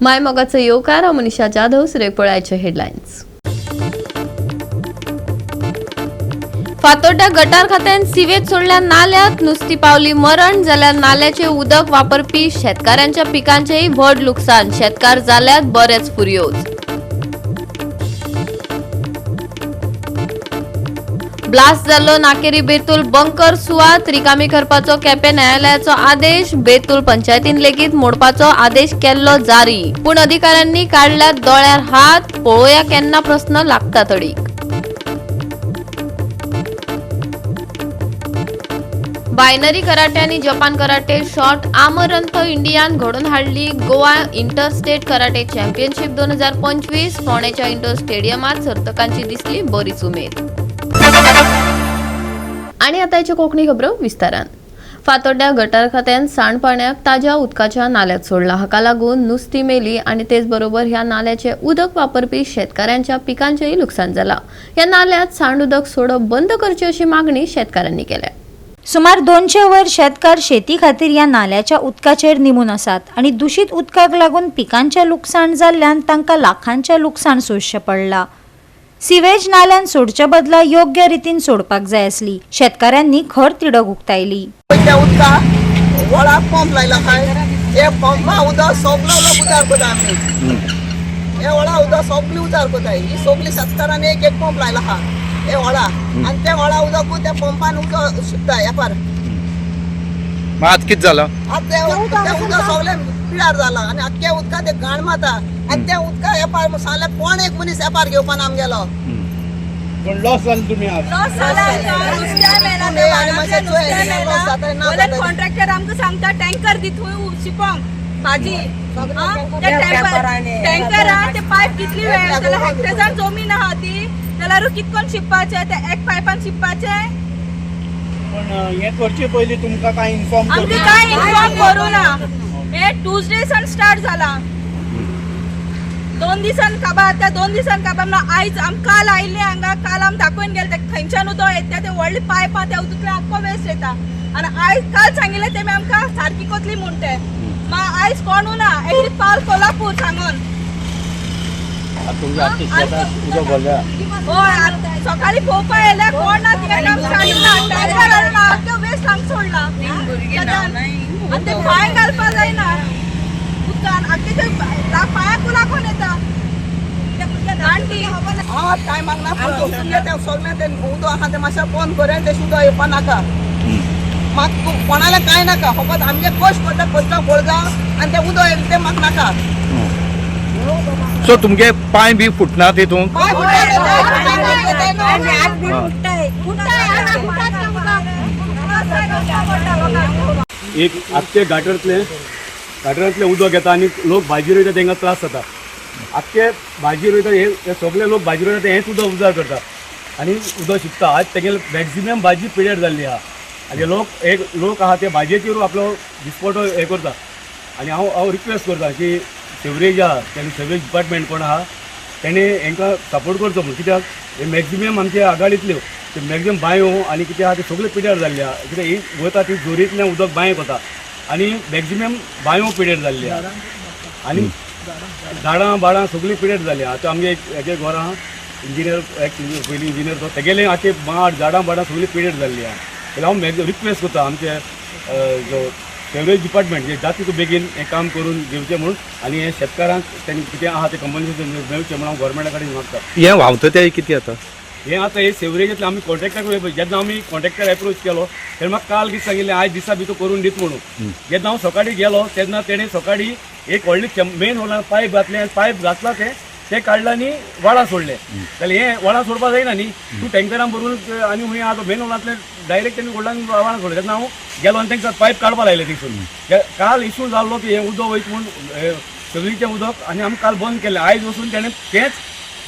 माय मोगाचो येवकार. हांव मनीषा जाधव. सुरेख पळयाचे हेडलायन्स. फातोड्ड्या गटार खात्यान सिवेज सोडल्या नाल्यात नुस्ती पावली मरण, जाल्यार नाल्याचे उदक वापरपी शेतकारांच्या पिकांचेय व्हड लुकसाण. शेतकार जाल्यात बरेच फुरयोज. ब्लास्ट जाल्लो नाकेरी बेतूल बंकर सुवात रिकामी करपाचो केपें न्यायालयाचो आदेश. बेतूल पंचायतीन लेगीत मोडपाचो आदेश केल्लो जारी, पूण अधिकाऱ्यांनी काडल्यात दोळ्यार हात. पळोवया केन्ना प्रस्न लागता तडीक. बायनरी कराटे आनी जपान कराटे शॉर्ट आमरंथ इंडियान घडोवन हाडली गोवा इंटरस्टेट कराटे चॅम्पियनशीप 2025. फोंडेच्या इंडोर स्टेडियमात सर्तकांची दिसली बरीच उमेद. आणि आता याच्यो कोंकणी खबरो विस्तारान. फातोड्ड्या गटार खात्यान सांडपाण्याक ताज्या उदकाच्या नाल्यात सोडला. हाका लागून नुस्ती मेली आनी तेच बरोबर ह्या नाल्याचे उदक वापरपी शेतकाऱ्यांच्या पिकांचेय लुकसाण जाला. ह्या नाल्यात सांड उदक सोडप बंद करचे अशी मागणी शेतकाऱ्यांनी केल्या. सुमार 200 वयर शेतकार शेती खातीर ह्या नाल्याच्या उदकाचेर निंबून आसात आनी दुशीत उदकाक लागून पिकांचें लुकसाण जाल्ल्यान तांकां लाखांचें लुकसाण सोंसचें पडलां. सिवेज नाल्यान सोडचे बदला योग्य रितीन सोडपाक जाय आसली. शेतकारांनी खर तिडक उक्तायली. त्या उदका व्हडाक पंप लायला काय हे पंपा उदक सगलो लोक उजार करता आमी. हे व्हडा उदक सगळी उजार करताय. ही सगळी शेतकारांनी एक एक पंप लायला आहा हे व्हडा आनी ते व्हडा उदक त्या पंपान उदक शिंपता हेपार. मग आज कित झालं? आतां ते उदक सगळें पिळार जालां आनी आख्ख्या उदका ते घाण मारता आनी त्या उदका हेपार सांगल्यार कोण एक मनीस हेपार घेवपाना आमगेलो. पण लॉस जालो तुम्ही आज. लॉस जाला आमकां, नुस्त्या मेला आनी मातशें चोय, नुस्त्या लॉस जाता, ना मेला. जाता. कॉन्ट्रॅक्टर आमकां सांगता टँकर दी थंय शिपोंक भाजी. ते टँकर आहा ते पायप कितली वेळ जाल्यार हेक्टर्सान जमीन आहा ती, जाल्यार कितकोन शिंपपाचें ते एक पायपान शिंपपाचें? पण हे करचे पयलीं तुमकां कांय इन्फॉर्म आमकां कांय इन्फॉर्म करूं ना. हे ट्युजडे सान स्टार्ट जाला, 2 दिसान काबार. त्या 2 दिसान काबार ना. आयज आम काल आयिल्ले हांगा, काल आम दाखोवन गेले ते खंयच्यान उदक येता ते व्हडले पायप आहा त्या उदकांतल्यान आख्खो वेस्ट येता. आनी आयज काल सांगिल्लें तेमी आमकां सारकी कोतली म्हूण ते मा आयज कोण ना एकली पाल कोल्हापूर सांगून. हय, सकाळी पळोवपा येयल्या कोण ना. तिका काम स्टार्ट ना, टँकर हाडून आख्खो वेस्ट हांगा सोडला आनी ते पांय घालपा जायना उदकान. आख्खे ते पांयाकू लागून येता जाणटी. हांव कांय मागना, पूण तुमगे तें सगळें तें उदक आहा तें मातशें बंद कर आनी तें उदक येवपा नाका. म्हाका कोणाले कांय नाका, फकत आमगे कश्ट करता कश्टां पळजा आनी तें उदक येयलें तें म्हाका नाका. सो तुमगे पांय बी फुटना तितून? पांय फुटता ते. एक आख्खे गाटरांतले गाटरांतलें उदक येता आनी लोक भाजी रोयता तांकां त्रास जाता. आख्खे भाजी रोयता हे हे सगळे लोक भाजी रोयता ते हेंच उदक उजार करता आनी उदक शिंपता. आज तेगेले मॅक्झिमम भाजी पिड्यार जाल्ली आहा आनी लोक एक लोक आहा ते भाजयेचेर आपलो दिसपटो हे करता. आनी हांव हांव रिक्वेस्ट करता की सिवरेज आहा तेणे सिवरेज डिपार्टमेंट कोण आहा तेणे हेंकां सपोर्ट करचो म्हूण, कित्याक हे मॅक्झिमम आमचे आगाडींतल्यो ते मॅक्झिमम बांयो आनी कितें आहा ते सगळ्यो पिड्यार जाल्ले आहा. कित्याक ही वता ती जोरींतल्यान उदक बांयक वता आनी मॅक्झिमम बांयो पिड्यार जाल्ली आहा आनी झाडां बाडां सगळीं पिड्यार जालीं. आतां आमगे एक हेजे घर आहा, इंजिनियर, एक पयलीं इंजिनियर तो तेगेले आख्खे माड झाडां बाडां सगळीं पिड्यार जाल्ली आहा. जाल्यार हांव रिक्वेस्ट करता आमचे जो सेवरेज डिपार्टमेंट जे जाता तितू बेगीन हें काम करून घेवचें म्हूण आनी हे शेतकारांक तेणी कितें आहा तें कंपन्सेशन मेळचें म्हूण हांव गोवोरमेंटा कडेन मागता. हे व्हांवता ते कितें आता? हें आतां हे सेवरेजींतलें आमी कॉन्ट्रॅक्टर, जेन्ना आमी कॉन्ट्रॅक्टर एप्रोच केलो तेन्ना म्हाका काल कितें सांगिल्लें, आयज दिसा भितर करून दीत म्हणून. जेन्ना हांव सकाळीं गेलो तेन्ना तेणें सकाळीं एक व्हडली मेन होलान पायप घातलें आनी पायप घातला तें तें काडलें आनी व्हाळां सोडलें. जाल्यार हें व्हाळां सोडपा जायना न्ही तूं टँकरान भरून आनी हुंय आतां मेन होलांतलें डायरेक्ट तेणी व्हडल्यान व्हाळां सोडलें. तेन्ना हांव गेलो आनी तांकां पायप काडपा लायलें थिंगसून. काल इशू जाल्लो की हें उदक वयता म्हूण सगळीचें उदक आनी आमी काल बंद केलें. आयज वचून तेणें तेंच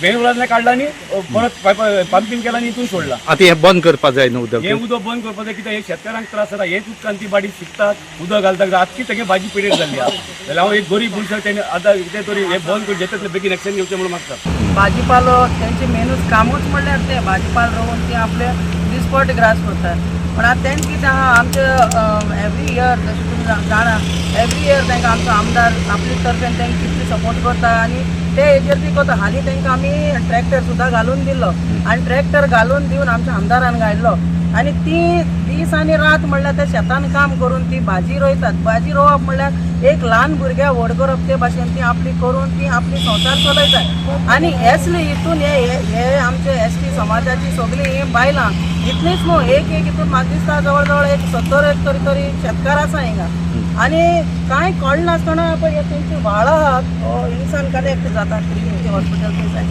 मेन होलांतलें काडलां आनी परत पायप पंपींग केलां आनी हितून सोडलां. आता हे बंद करपा जाय न्हू उदक? हें उदक बंद करपाक जाय, कित्याक हे शेतकारांक त्रास जाता. हेच उदकान ती बाडी शिकतात, उदक घालतात. आजकी तेगे भाजी पिड्यार जाल्ली आहा. जाल्यार हांव एक गरीब मनशाक तेणे आतां कितें तरी हें बंद करून घेतले बेगीन एक्शन घेवचें म्हणून मागता. भाजीपालो त्यांचे मेनूच कामूच म्हणल्यार ते भाजीपाल रोवन ते आपले दीस स्पॉट ग्रास करतात. पण आतां तेंच कितें आहा आमचे एवरी इयर, जशें तुमी जाणा, एवरी इयर तांकां आमचो आमदार आपले तर्फेन तांकां कितले सपोर्ट करता आनी ते हेजेर ती करता. हालीं तांकां आमी ट्रॅक्टर सुद्दां घालून दिल्लो आनी ट्रॅक्टर घालून दिवन आमच्या आमदारान घायल्लो आनी ती दीस आनी रात म्हणल्यार ते शेतान काम करून ती भाजी रोयतात. भाजी रोवप म्हणल्यार एक ल्हान भुरग्याक व्हड करप ते भाशेन ती आपली करून ती आपली संवसार चलयतात. आनी एसली हितून हे हे आमचे एस टी समाजाची सगळीं ही बायलां इतलीच न्हू, एक एक हितून म्हाका दिसता जवळ जवळ एक 70 एक तरी तरी शेतकार आसा हिंगा. आनी कांय कळनासतना पळय तेंची व्हाळां आहात हिंगसान कनेक्ट जाता त्रिमुर्ती हॉस्पिटल थंय,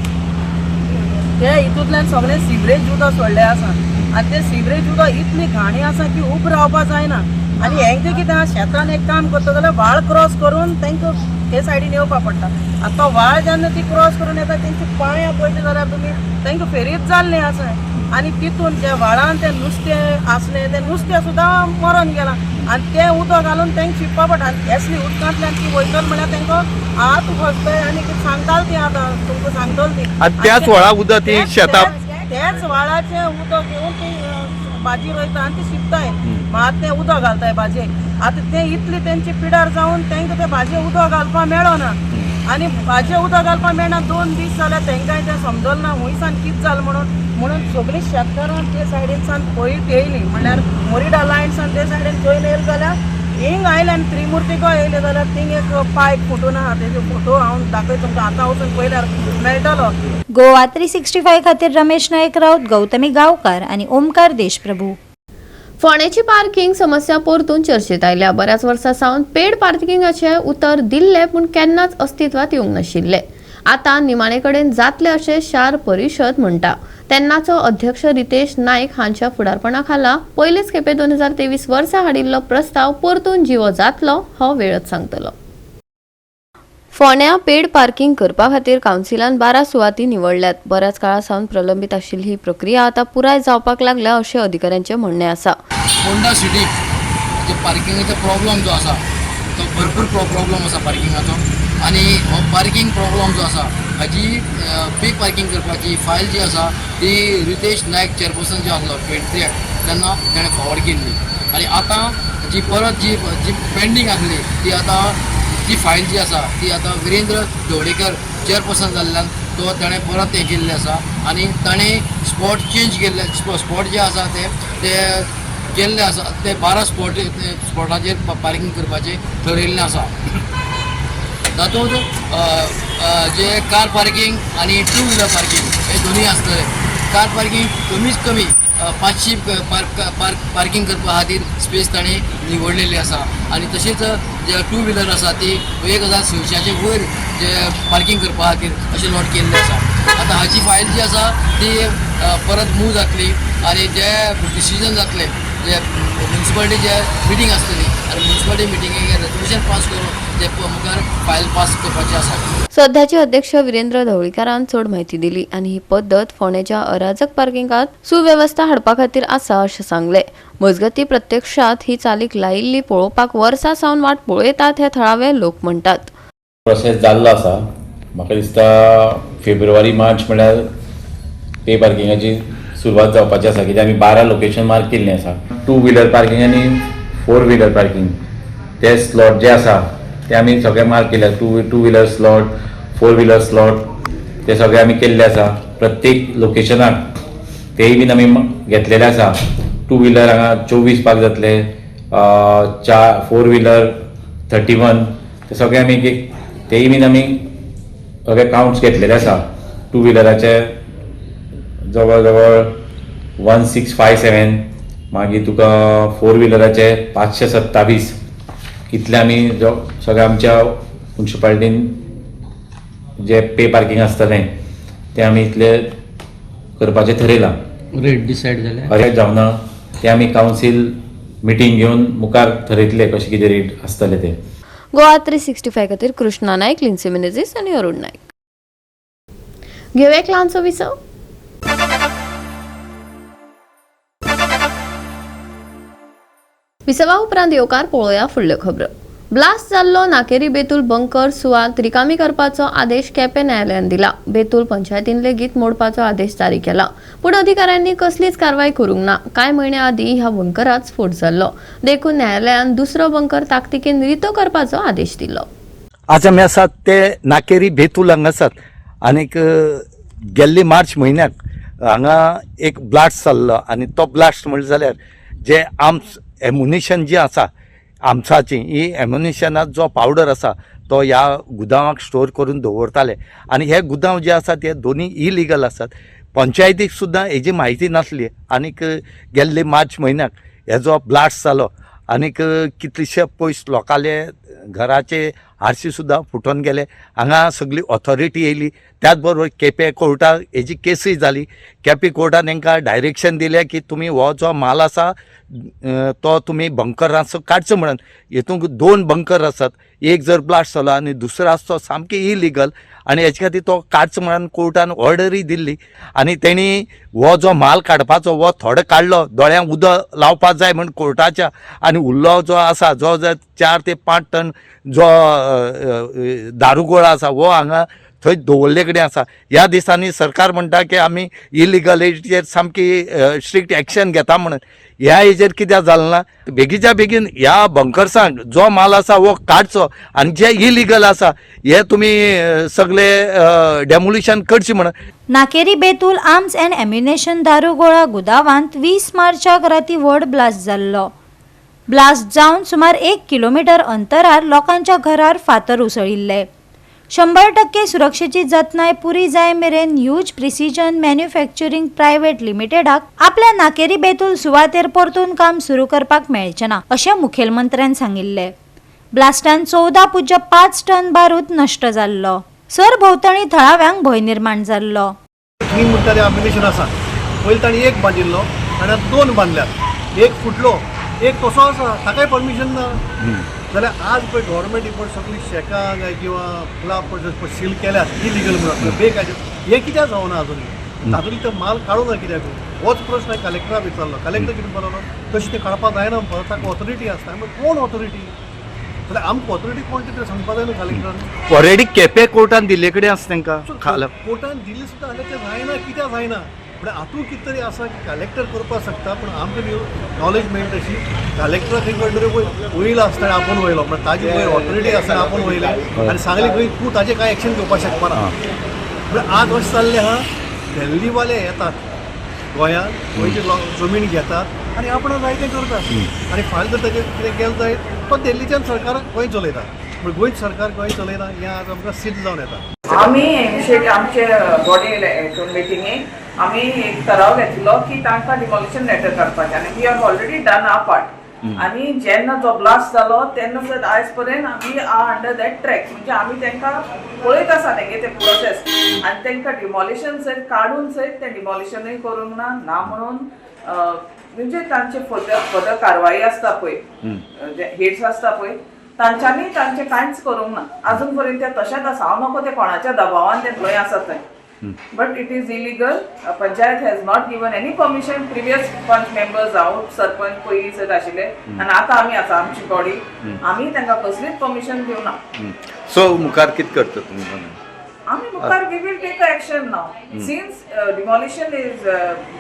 ते हितूंतल्यान सगळें सिवरेज उदक सोडलें आसा आनी ते सिवरेज उदक इतली घाणी आसा की उब रावपा जायना. आनी हेंकां कितें आहा, शेतान एक काम करता जाल्यार व्हाळ क्रॉस करून तांकां हे सायडीन येवपा पडटा. आनी तो व्हाळ जेन्ना ती क्रॉस करून येता तेंची पांयां पळयली जाल्यार तुमी तांकां फेरीच जाल्ली आसा. आनी तितून जे व्हाळान तें नुस्तें आसलें तें नुस्तें सुद्दां मरोन गेलां आनी तें उदक घालून तांकां शिंपपा पडटा. आनी असली उदकांतल्यान ती वयतली म्हणल्यार तांकां हात फसताय आनी सांगताली ती आतां तुमकां सांगतली ती. आनी त्याच व्हाळा उदक ती शेतां त्याच व्हाळाचें उदक घेवन ती भाजी रोयता आनी ती शिंपताय. मात तें उदक घालताय भाजयेक. आतां तें इतली तेंची पिडार जावन तांकां तें भाजये उदक घालपाक मेळना आनी भाजये उदक घालपाक मेळना 2 दीस जाल्यार तांकांय तें समजलें ना हुंयसान कितें जालें म्हणून. म्हणून सगळीं शेतकारां ते सायडीनसान पळयत येयलीं म्हणल्यार मोरिडा लायनसान ते सायडीन चोयन येयलें जाल्यार हिंग आयलें आनी त्रिमुर्तीको येयलें जाल्यार थिंग एक पायप फुटून आहा, तेजो फोटो हांव दाखयता तुमकां, आतां वचून पळयल्यार मेळटलो. गोवा 365 खातीर रमेश नायक राऊत, गौतमी गावकार आणि ओमकार देशप्रभू. फोंडेची पार्किंग समस्या परतून चर्चेत आयल्या. बऱ्याच वर्सां सावन पेड पार्किंगाचे उतर दिल्ले पूण केन्नाच अस्तित्वात येवंक नाशिल्ले. आतां निमाणे कडेन जातले अशें शार परिशद म्हणटा. तेन्नाचो अध्यक्ष रितेश नायक हांच्या फुडारपणा खाला पयलेच खेपे 2023 वर्सा हाडिल्लो प्रस्ताव परतून जिवो जातलो हो वेळच सांगतलो. फोंड्या पेड पार्किंग करपा खातीर कावन्सिलान 12 सुवाती निवडल्यात. बऱ्याच काळा सावन प्रलंबीत आशिल्ली ही प्रक्रिया आतां पुराय जावपाक लागल्या अशें अधिकाऱ्यांचें म्हणणें आसा. फोंडा सिटीक जे पार्किंगाचो प्रॉब्लम जो आसा तो भरपूर प्रॉब्लम आसा पार्किंगाचो आनी हो पार्किंग प्रॉब्लम जो आसा हाजी पे पार्किंग करपाची फायल जी आसा ती रितेश नायक चेअरपर्सन जो आसलो 23 तेन्ना तेणें फॉरवर्ड केल्ली आनी आतां जी परत जी जी पेंडींग आसली ती आतां ती फायल जी आसा ती आतां विरेंद्र ढवळीकर चेअरपर्सन जाल्ल्यान तो ताणें परत हें केल्लें आसा आनी ताणें स्पॉट चेंज केल्ले, स्पॉट जे आसा ते ते केल्ले आसा ते 12 स्पॉटाचेर पार्किंग करपाचें थरयल्लें आसा. तातूंत जे कार पार्किंग आनी टू व्हिलर पार्किंग हे दोनूय आसतले. कार पार्किंग कमीत कमी 500 पार्किंग करपा खातीर स्पेस ताणें निवडलेली आसा आनी तशेंच जे टू व्हिलर आसा ती 1600 वयर जे पार्किंग करपा खातीर अशें लॉट केल्लें आसा. आतां हाची फायल जी आसा ती परत मूव जातली आनी जे डिसिजन जातले जे म्युनिसिपालिटी जे मिटींग आसतली आनी म्युनिसिपालिटी मिटिंगेक रेजोल्युशन पास करून जे मुखार फायल पास करपाची आसा. सध्याचे अध्यक्ष वीरेंद्र ढवळीकारान चड म्हायती दिली आनी ही पद्दत फोंडेच्या अराजक पार्किंगात सुवेवस्था हाडपा खातीर आसा अशें सांगलें. मजगतीं प्रत्यक्षात ही चालीक लायिल्ली पळोवपाक वर्सां सावन वाट पळयतात हे थळावे लोक म्हणटात. प्रोसेस जाल्लो आसा. म्हाका दिसता फेब्रुवारी मार्च म्हळ्यार पे पार्किंगाची सुरवात जावपाची आसा, कित्याक आमी 12 लोकेशन मार्क केल्लीं आसा. टू व्हिलर पार्किंग आनी फोर व्हिलर पार्किंग ते स्लॉट जे आसा ते आमी सगळे मार्क केल्या. Two wheeler slot, four wheeler slot ते सगळे आमी केल्ले आसा. प्रत्येक लोकेशनाक तेय बीन आमी घेतलेले आसा. टू व्हिलर हांगा 24 पार्क जातले, 4 फोर व्हिलर 31, ते सगळे आमी एक तेय बीन आमी सगळे कावंट्स घेतलेले आसा. टू व्हिलराचे जवळ जवळ 1657, मागीर तुका फोर व्हिलराचे 527, इतले आमी जो सगळे आमच्या मुन्सिपालिटीन जे पे पार्किंग आसतलें तें आमी इतले करपाचें थरयलां. रेट डिसायड जाल्या? रेट जावना, ते आमी कावन्सील मिटींग घेवन मुखार थरयतले कशें कितें रेट आसतले ते. गोवा 365 खातीर कृष्णा नायक, लिन्सी मिनेझीस आनी अरुण नायक. घेवया एक ल्हानसो विसव. विसवा उपरांत येवकार पळोवया फुडल्यो खबरो. ब्लास्ट जाल्लो नाकेरी बेतूल बंकर सुवात रिकामी करपाचो आदेश केपें न्यायालयान दिला. बेतूल पंचायतीन लेगीत मोडपाचो आदेश जारी केला, पूण अधिकाऱ्यांनी कसलीच कारवाय करूंक ना. कांय म्हयन्या आदीं ह्या बंकरात स्फोट जाल्लो, देखून न्यायालयान दुसरो बंकर ताकतिकेन रितो करपाचो आदेश दिलो. आज आमी आसात ते नाकेरी बेतूल हांगा आसात आनीक गेल्ले मार्च म्हयन्याक हांगा एक ब्लास्ट जाल्लो आनी तो ब्लास्ट म्हणलें जाल्यार जे आर्म्स एम्युनिशन जी आसा आर्म्साची, ही एम्युनिशनात जो पावडर आसा तो ह्या गुदांवाक स्टोर करून दवरताले आनी हे गुदांव जे आसा ते दोनी इलिगल आसात. पंचायतीक सुद्दां हेजी म्हायती नासली आनीक गेल्ले मार्च म्हयन्याक हेजो ब्लास्ट जालो आनीक कितलेशे पयस लोकांले घराचे आरशी सुद्दां फुटोन गेले. हांगा सगळी ऑथॉरिटी येयली, त्याच बरोबर केपें कोर्टाक हेजी केसूय जाली. केपें कोर्टान तांकां डायरेक्शन दिलें की तुमी हो जो माल आसा तो तुमी बंकरांचो काडचो म्हणून. हितूंक दोन बंकर आसात, एक जर ब्लास्ट जालो आनी दुसरो आसा तो सामकी इलिगल आनी हेचे खातीर तो काडचो म्हणून कोर्टान ऑर्डरूय दिल्ली. आनी तेणी हो जो माल काडपाचो हो थोडो काडलो, दोळ्यांक उदक लावपाक जाय म्हण कोर्टाच्या, आनी उरलो जो आसा जो 4 ते 5 टन जो दारुगोळा आसा हो हांगा थंय दवरले कडेन आसा. ह्या दिसांनी सरकार म्हणटा की आमी इलिगलिटीचेर सामकी स्ट्रिक्ट एक्शन घेता म्हणून, ह्या हेजेर कित्याक जालें ना? बेगीच्या बेगीन ह्या बंकर्सांक जो माल आसा हो काडचो आनी जे इलिगल आसा हे तुमी सगळे डेमोलिशन करचें म्हणून. नाकेरी बेतूल आर्म्स अँड एम्युनेशन दारुगोळा गुदावांत 20 मार्चाक राती व्हड ब्लास्ट जाल्लो. ब्लास्ट जावन सुमार 1 किलोमिटर अंतरार लोकांच्या घरार फातर उसळिल्ले. 100% सुरक्षेची जतनाय पुरी जाय मेरेन ह्यूज प्रिसिजन मॅन्युफॅक्चरिंग प्रायव्हेट लिमिटेडाक आपल्या नाकेरी बेतूल सुवातेर परतून काम सुरू करपाक मेळचें ना अशें मुखेलमंत्र्यान सांगिल्लें. ब्लास्टान 14.5 टन बारूद नश्ट जाल्लो. सरभोंवतणी थळाव्यांक भंय निर्माण जाल्लो. थंय म्हणटा तें अम्युनेशन आसा, पयलीं ताणें एक बांदिल्लो आनी आतां 2 बांदल्यात, एक फुटलो, एक तसो आसा, ताकाय परमिशन ना. जाल्यार आज पळय गव्हर्मेंट रिपोर्ट सगळीं शॅकां काय किंवां क्लब पळय सील केल्यात इलिगल म्हणून बेकायदे, हें कित्याक जावना आजून? तातूंतलो तो माल काडूं ना कित्याक? होच प्रश्न हांवें कलेक्टराक विचारलो. कलेक्टर कितें म्हणलो, तशें तें काडपाक जायना म्हणपाक, ताका ऑथॉरिटी आसता. मागीर कोण ऑथॉरिटी? जाल्यार आमकां ऑथॉरिटी कोण तें सांगपाक जाय न्हू कलेक्टरान. ऑलरेडी केपें कोर्टान दिल्ले कडेन आसा तांकां खाला. कोर्टान दिल्ली सुद्दां जाल्यार तें जायना, कित्याक जायना? म्हळ्यार हातूंत कितें तरी आसा की कलेक्टर करपाक शकता, पूण आमकां नॉलेज मेळटा तशी कलेक्टरा खंय कळटरी वयलो आसतना आपूण वयलो, म्हळ्यार ताजी वयर ऑथॉरिटी आसतना आपूण वयले आनी सांगलें खंय तूं ताजें कांय एक्शन घेवपाक शकपाना. म्हळ्यार आज अशें जाल्लें आहा, दिल्लीवाले येतात गोंयांत, गोंयची जमीन घेतात आनी आपणाक जाय तें करतात आनी फाल्यां जर ताजें कितें केलें जायत तो दिल्लीच्यान सरकार गोंय चलयता. पूण गोंयचें सरकार गोंय चलयना हें आज आमकां सिद्ध जावन येता. आमी इनिशिएट आमचे बॉडी हितून मिटिंगेक आमी एक ठराव घेतिल्लो की तांकां डिमॉलिशन लेटर काडपाचें आनी we have already done our part. आनी जेन्ना जो ब्लास्ट जालो तेन्ना सर आयज पर्यंत आमी are under that track, म्हणजे आमी तांकां पळयत आसा तेंगे ते प्रोसेस आनी तांकां डिमॉलिशन सयत काडून सयत तें डिमॉलिशनूय करूंक ना ना म्हणून म्हणजे तांचे फर्दर फर्दर कारवाई आसता पळय, जे हेड्स आसता पळय तांच्यांनी तांचें कांयच करूंक ना अजून पर्यंत, ते तशेंच आसा. हांव नको ते कोणाच्या दबावान ते थंय आसा थंय, but it is illegal. Panchayat has not given any permission. Previous panch members, हांव सरपंच पयलीं सयत आशिल्ले आनी आतां आमी आसा आमची बॉडी, आमी तांकां कसलीच परमिशन दिवना. सो मुखार कितें करता तुमी? आमी मुखार we will take action now since demolition is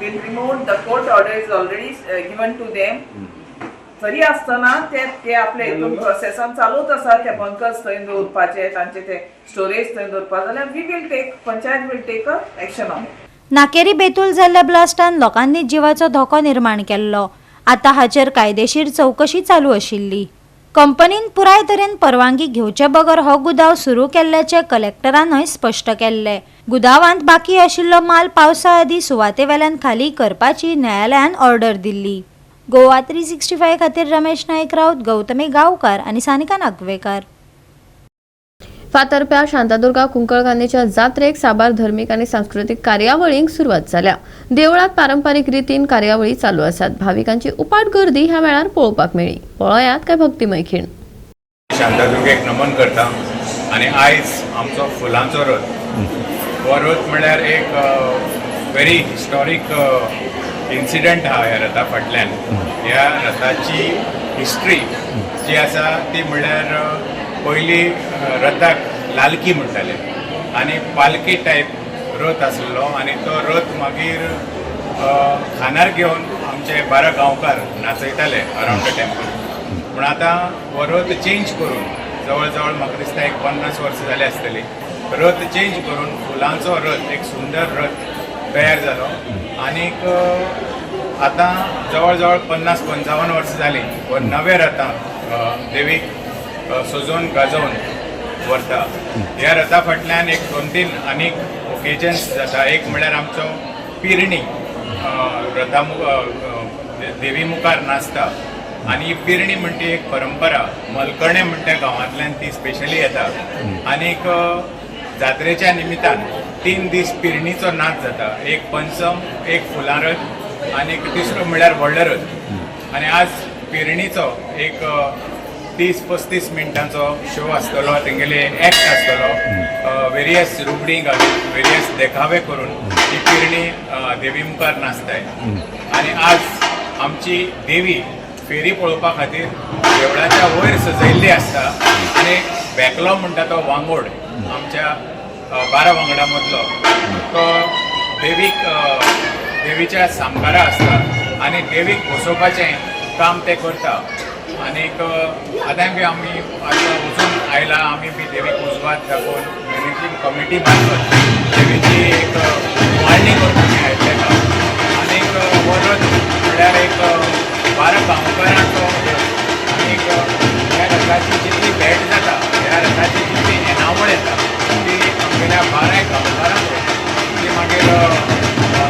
been remove, the court order is already given to them. तरी आसतना ते ते आपले हितून प्रोसेसान चालूच आसा, ते बंकर्स थंय दवरपाचे, तांचे ते स्टोरेज थंय दवरपा, जाल्यार we will take, panchayat will take a action on. Nakeri Betul जाल्ल्या ब्लास्टान लोकांनी जिवाचो धोको निर्माण केल्लो. आतां हाचेर कायदेशीर चवकशी चालू आशिल्ली. कंपनीन पुराय तरेन परवानगी घेवचे बगर हो गुदांव सुरू केल्ल्याचें कलेक्टरानय स्पश्ट केल्लें. गुदावांत बाकी आशिल्लो माल पावसा आदीं सुवातेवेल्यान खाली करपाची न्यायालयान ऑर्डर दिल्ली. गोवा 365 खातीर रमेश नायक राऊत, गौतमी गांवकार आनी सानिका नागवेकार. फातर्प्या शांतादुर्गा कुंकळकान्नीच्या जात्रेक साबार धर्मीक आनी सांस्कृतीक कार्यावळींक सुरवात जाल्या. देवळात पारंपारीक रितीन कार्यावळी चालू आसात. भाविकांची उपाट गर्दी ह्या वेळार पळोवपाक मेळ्ळी. पळयात काय भक्तिमय खीण. शांतादुर्गेक नमन करता आनी आयज आमचो फुलांचो रथ, हो रथ म्हळ्यार एक व्हेरी हिस्टॉरीक इन्सिडंट आहा ह्या रथा फाटल्यान. ह्या रथाची हिस्ट्री जी आसा ती म्हणल्यार पयलीं रथाक लालकी म्हणटाले आनी पालकी टायप रथ आसलेलो आनी तो रथ मागीर खांदार घेवन आमचे 12 गांवकार नाचयताले अरावंड the temple. पूण आतां हो रथ चेंज करून जवळ जवळ म्हाका दिसता एक 50 वर्सां जाली आसतली, रथ चेंज करून फुलांचो रथ, एक सुंदर रथ तयार जालो. आनीक आतां जवळ जवळ 50-55 वर्सां जालीं हो नव्या रथाक देवीक सजोवन गाजोवन व्हरता. ह्या रथा फाटल्यान एक 2-3 आनीक ओकेजन्स जाता. एक म्हणल्यार आमचो पिरणी रथा देवी मुखार नाचता आनी ही पिरणी म्हणटी एक परंपरा मलकणे म्हणटा गांवांतल्यान ती स्पेशली येता. आनीक जात्रेच्या निमितान 3 दीस पिरणीचो नाच जाता. एक पंचम, एक फुलां रथ आनी तिसरो म्हणल्यार व्हडलो रथ. आनी आज पिरणीचो एक 30-35 मिनटांचो शो आसतलो, तेंगेले एक्ट आसतलो, वेरियस रुबडी घालून वेरियस देखावे करून ही पिरणी देवी मुखार नाचताय. आनी आज आमची देवी फेरी पळोवपा खातीर देवळाच्या वयर सजयल्ली आसता आनी भेकलो म्हणटा तो वांगोड आमच्या 12 वांगडा मदलो तो देवीक देवीच्या सामकारा आसता आनी देवीक बसोवपाचें काम ते करता. आनीक आतां बी आमी आतां वचून आयला, आमी बी देवीक उजवात दाखोवन मॅनेजींग कमिटी मार्फत देवीची एक मांडणी करून आमी आयिल्ले आहा. आनीक हो रथ म्हणल्यार एक 12 गांवकारांचो रथ. आनीक ह्या रथाची जितली भेट जाता, ह्या रथाची जितली येणावळ येता ती आमगेल्या 12 गांवकारांक ती मागीर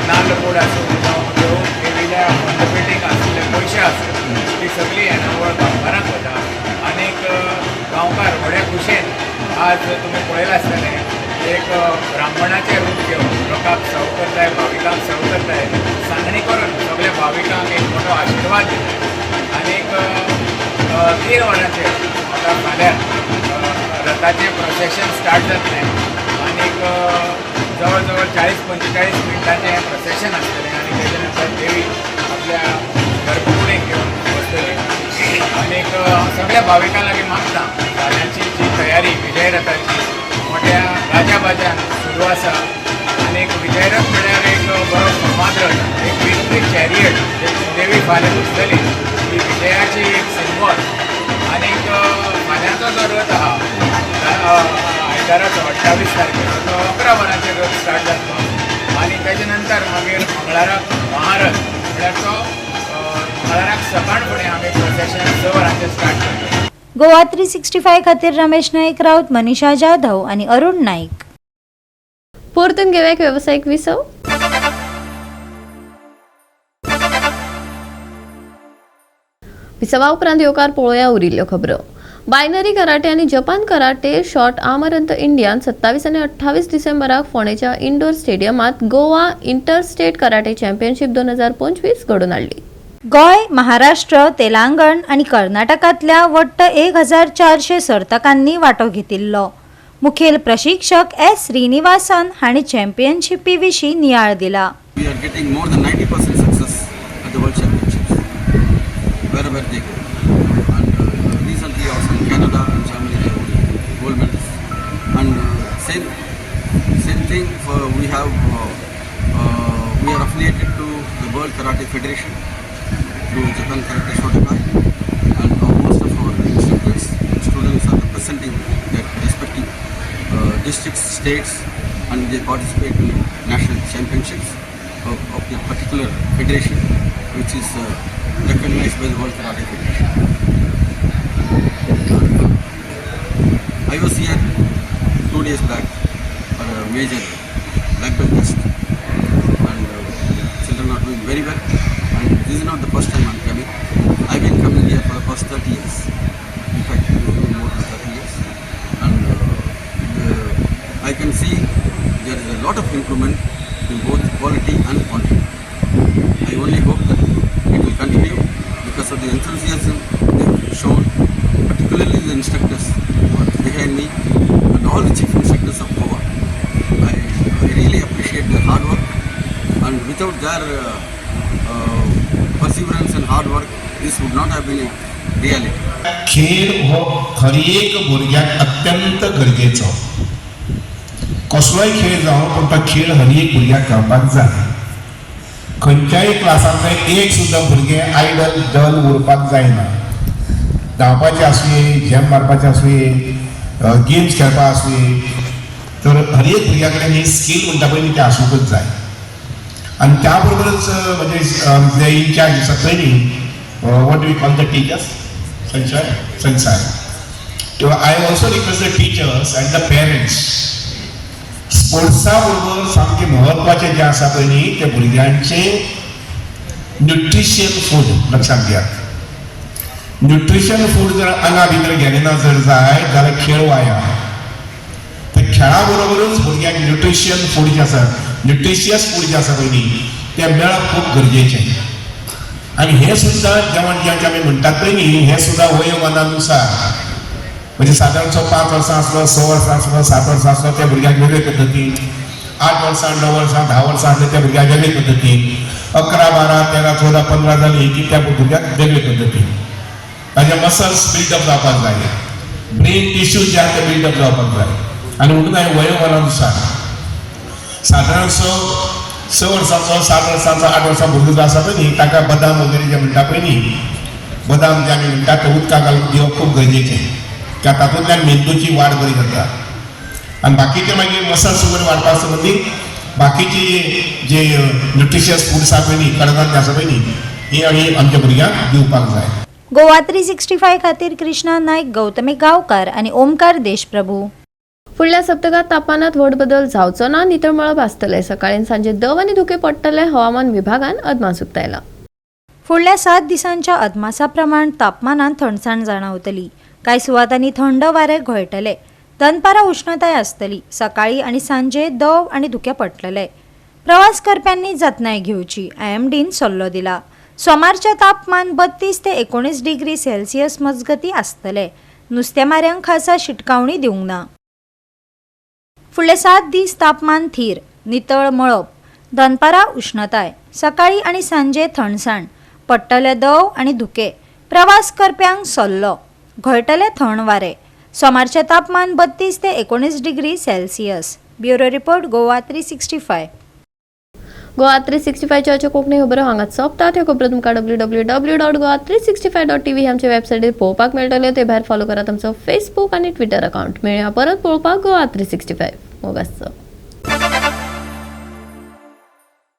नाल्ल गोड आसूं जावं देव देवील्या मंडपेटीक आशिल्ले पयशे आसूं ती सगळी येणावळ गांवकारांक वता. आनीक गांवकार व्हड्या खुशेन आज तुमी पळयलां आसतलें एक ब्राह्मणाचें रूप घेवन लोकांक सव करताय, भाविकांक सव करताय, सांगणी करून सगळ्या भाविकांक एक मोठो आशिर्वाद दिताय. आनीक 3 वरांचेर आतां फाल्यां रथाचें प्रोसेशन स्टार्ट जातलें आनीक जवळ जवळ 40-45 मिनटांचें हें प्रोसेशन आसतलें आनी तेजे नंतर देवी आपल्या गर्भकुडीक घेवन बसतली. आनीक सगळ्या भाविकां लागीं मागता, फाल्यांची जी तयारी विजयरथाची मोठ्या गाज्या बाज्यान सुरू आसा. आनीक विजयरथ म्हळ्यार एक बरो फामाद रथ, एक विक्ट्री चॅरियट देवी फाल्यां बसतली ही विजयाची एक सिंबॉल. आनीक फाल्यांचो जो रथ आहा आयताराचो 28 तारखेचो तो 11 वरांचेर रथ स्टार्ट जातलो आनी तेजे नंतर मागीर मंगळाराक महारथ म्हळ्यार तो मंगळाराक सकाळ फुडें आमी प्रोसेशन 6 वरांचेर स्टार्ट करतले. गोवा 365 खातीर रमेश नाईक राऊत, मनीषा जाधव आणि अरुण नाईक. परतून घेवया एक वेवसायीक विसव. विसवा उपरांत येवकार पळोवया उरिल्ल्यो खबरो. बायनरी कराटे आनी जपान कराटे शॉर्ट आमरंत इंडियान 27 आनी 28 डिसेंबराक फोंडेच्या इंडोर स्टेडियमात गोवा इंटरस्टेट कराटे चॅम्पियनशीप 2025 घडोवन हाडली. गोंय, महाराष्ट्र, तेलंगण आणि कर्नाटकांतल्या वट्ट 1400 सर्तकांनी वांटो घेतिल्लो. मुखेल प्रशिक्षक एस श्रीनिवासन हांणी चॅम्पियनशिपी विशीं नियाळ दिला. We are getting more than 90% success at the World Championships, wherever they go. And recently also in Canada and Germany they won gold medals. And same thing for we have we are affiliated to the World Karate Federation through Japan Karate Shotokai, and most of our instructors and students are representing their respective districts, states, and they participate in national championships of the particular federation, which is recognized by the World Karate Federation. And I was here 2 days back for a major black belt test, and children are doing very well. And this is not the first time I'm coming. I've been coming here for the past 30 years. In fact, even more than 30 years. And I can see there is a lot of improvement in both quality and quantity. I only hope that it will continue because of the enthusiasm they have shown, particularly the instructors who are behind me and all the chief instructors of Goa. I really appreciate their hard work, and without their hard work, this would not have been a reality. खेळ हो हर एक भुरग्याक अत्यंत गरजेचो. कसलोय खेळ जावं, पूण तो खेळ हर एक भुरग्याक खेळपाक जाय. खंयच्याय क्लासांतलें एक सुद्दां भुरगें आयडल डल उरपाक जायना. धांवपाचें आसुये, झेम मारपाचें आसुये, गेम्स खेळपाक आसुये, तर हर एक भुरग्या कडेन ही स्कील म्हणटा पळय न्ही, ती आसूंकच जाय. आनी त्या बरोबरच म्हणजे जे इन्चार्ज आसा पळय न्ही, what we call the teachers, संशय संसार किंवा I also request the teachers and the parents, स्पोर्ट्सा बरोबर सामकें म्हत्वाचें जें आसा पळय न्ही, तें भुरग्यांचें न्युट्रिशन फूड. लक्षात घेयात, न्युट्रिशन फूड जर आंगा भितर गेलें ना जर जाय जाल्यार खेळ वाया. तर खेळा बरोबरूच भुरग्यांक न्युट्रिशन फूड जें आसा, न्युट्रिशियस फूड जें आसा पळय न्ही, तें मेळप खूब गरजेचें. आनी हें सुद्दां जेवण जें आमी म्हणटात पळय न्ही, हें सुद्दां वयोमानानुसार, म्हणजे सादारणसो 5 वर्सां आसलो, 6 वर्सां आसलो, 7 वर्सां आसलो, त्या भुरग्याक वेगळे पद्दतीन, 8 वर्सां, 9 वर्सां, 10 वर्सां आसले त्या भुरग्याक वेगळे पद्दतीन, 11, 12, 13, 14, 15 जाली की त्या भुरग्याक वेगळे पद्दतीन. ताजे मसल्स बिल्डअप जावपाक जाय, ब्रेन टिश्यूज जे आहा ते बिल्डअप जावपाक जाय. आनी म्हणून हांवें वयोमानानुसार सादारणसो 6 वर्सांचो, 7 वर्सांचो, 8 वर्सां भुरगो जो आसा पळय न्ही, ताका बदाम वगैरे जे म्हणटा पळय न्ही, बदाम जे आमी म्हणटा ते उदकाक घालून दिवप खूब गरजेचें, कित्याक तातूंतल्यान मेंदूची वाड बरी जाता. आनी बाकीचे मागीर मसल्स वगैरे वाडपा संबंदी बाकीची जे न्युट्रिशियस फूड्स आसा पळय न्ही, कडधान्य आसा पळय न्ही, ही आमी आमच्या भुरग्यांक दिवपाक जाय. गोवा 365 खातीर कृष्णा नाईक, गौतमी गांवकार आणि ओमकार देशप्रभू. फुडल्या सप्तकात तापमानात व्हड बदल जावचो ना. नितळ मळब आसतलें. सकाळी आनी सांजे दव आनी धुकें पडटलें. हवामान विभागान अदमास उक्तायला. फुडल्या 7 दिसांच्या अदमासा प्रमाण तापमानात थंडसाण जाणवतली. कांय सुवातांनी थंड वारे घोळटले. दनपारां उश्णताय आसतली. सकाळी आनी सांजे दव आनी धुकें पडटले. प्रवास करप्यांनी जतनाय घेवची, आयएमडीन सल्लो दिला. सोमारचें तापमान 32 ते 19 डिग्री सेल्सियस मजगती आसतले. नुस्तेमाऱ्यांक खासा शिटकावणी दिवंक ना. फुडले 7 दीस तापमान थीर, नितळ मळब, दनपारां उश्णताय, सकाळी आनी सांजे थंडसाण, पडटले दव आनी धुके. प्रवास करप्यांक सल्लो, घोळटले थंड वारे. सोमारचें तापमान 32 ते 19 degree Celsius. Bureau report, Goa 365. Goa 365च्या Konkani खबरो हांगाच सोंपतात. ह्यो खबरो तुमकां www.goa365.tv आमच्या वेबसायटीर पळोवपाक मेळटल्यो. ते भायर फॉलो करात आमचो फेसबूक आनी ट्विटर अकाउंट. मेळया परत पळोवपाक गोवा 365. मोग आसचो.